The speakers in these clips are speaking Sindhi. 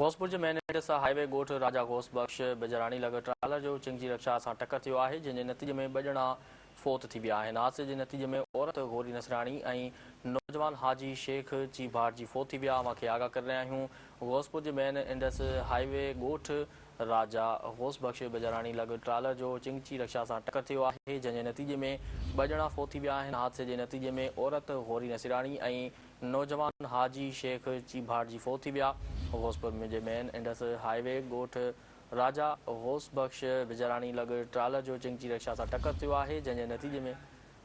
غوثپور جي مين انڊس هاء وي ڳوٺ راجا غوث بخش بجراڻي لڳ ٽرالر جو چنگچي رڪشا سان ٽڪر ٿيو آهي، جنهن جي نتيجي ۾ ٻه ڄڻا فوت ٿي ويا آهن. حادثي جي نتيجي ۾ عورت غوري نصراڻي ۽ نوجوان حاجي شيخ چيڀاٽجي فوت ٿي ويا. اوهان کي آگاهه ڪري رهيا آهيون غوثپور جي مين انڊس هاء وي ڳوٺ راجا غوث بخش بجراڻي لڳ ٽرالر جو چنگچي رڪشا سان ٽڪر ٿيو آهي، جنهن جي نتيجي ۾ ٻه ڄڻا فوت ٿي ويا آهن. حادثي جي نتيجي ۾ عورت غوري نصيراڻي ۽ نوجوان حاجي شيخ چيڀاٽجي فوت ٿي ويا. غوثپور جي مين انڊس هاء وي ڳوٺ راجا غوث بخش بجراڻي لڳ ٽرالر جو چنگچي رڪشا سان ٽڪر ٿيو آهي، جنهن جي نتيجي ۾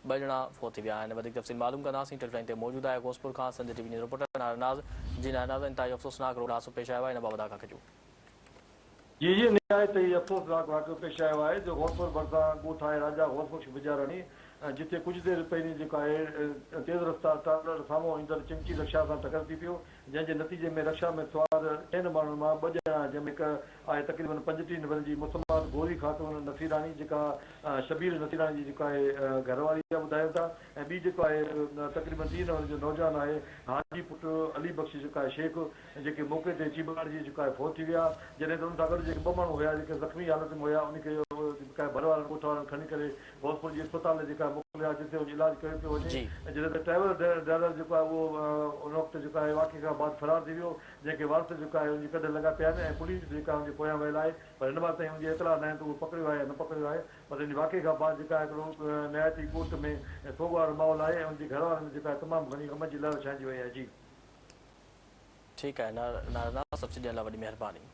ٻه ڄڻا فوت ٿي ويا آهن. وڌيڪ تفصيل معلوم ڪنداسين. ٽيليفون تي موجود آهي غوثپور کان Sindh T V news reporter Narayan Naz. جي نارائڻ ناز انتهائي افسوسناڪ روڊ حادثو پيش آيو آهي ان بابت آگاهه ڪجو. جي جي نهايت ئي افسوسناڪ واقعو پيش آيو آهي جو غوثپور ڀرسان ڳوٺ آهي راجا غوث بخش بجاراڻي جتي ڪجهه دير پهرين جيڪو آهي تيز رفتار ٽرالر سامهون ايندڙ چنگچي رڪشا سان ٽڪر ٿي پيو جنهن جي نتيجي ۾ رڪشا ۾ سوار چئن ماڻهن مان ٻه ڄڻا جنهن ۾ هڪ آهي تقريبن 35 ورهين جي مسمات گوري خاتون نصيراڻي جيڪا شبير نصيراڻي جي جيڪو آهي گهر واري آهي ٻڌايون ٿا ۽ ٻي جيڪو آهي تقريبن 30 ورهين جو نوجوان آهي حاجي پٽ علي بخش جيڪو آهي شيخ ۽ جيڪي موقعي تي چيڀاٽجي جيڪو آهي فوت ٿي ويا، جڏهن ته ان سان گڏ جيڪي ٻه ماڻهو هيا جيڪي زخمي حالت ۾ هيا انهن کي جيڪا آهي ڀر وارن ڳوٺ وارن کڻي ڪري غوثپور جي اسپتال جيڪا آهي موڪليا جتي ان جو علاج ڪيو پيو وڃي ۽ جڏهن ته ٽريول ڊرائيور جيڪو آهي اهو ان وقت جيڪو آهي واقعي کان بعد فرار ٿي ويو جنهن کي وارث جيڪو آهي ان جي ڪڍ لڳا پيا آهن ۽ پوليس به جيڪا آهي ان جي پويان ويل آهي پر هن مهل تائين ان جي اطلاع ناهي ته اهو پڪڙيو آهي يا نه پڪڙيو آهي پر ان واقعي کان بعد جيڪا هڪڙو نهايت ئي ڳوٺ ۾ سوڳوار ماحول آهي ۽ ان جي گهر وارن ۾ جيڪا آهي تمام گهڻي غم جي لهر ڇانئجي وئي آهي جي. ٺيڪ آهي نارائڻ ناز تفصيل ڏيڻ لاء وڏي مهرباني.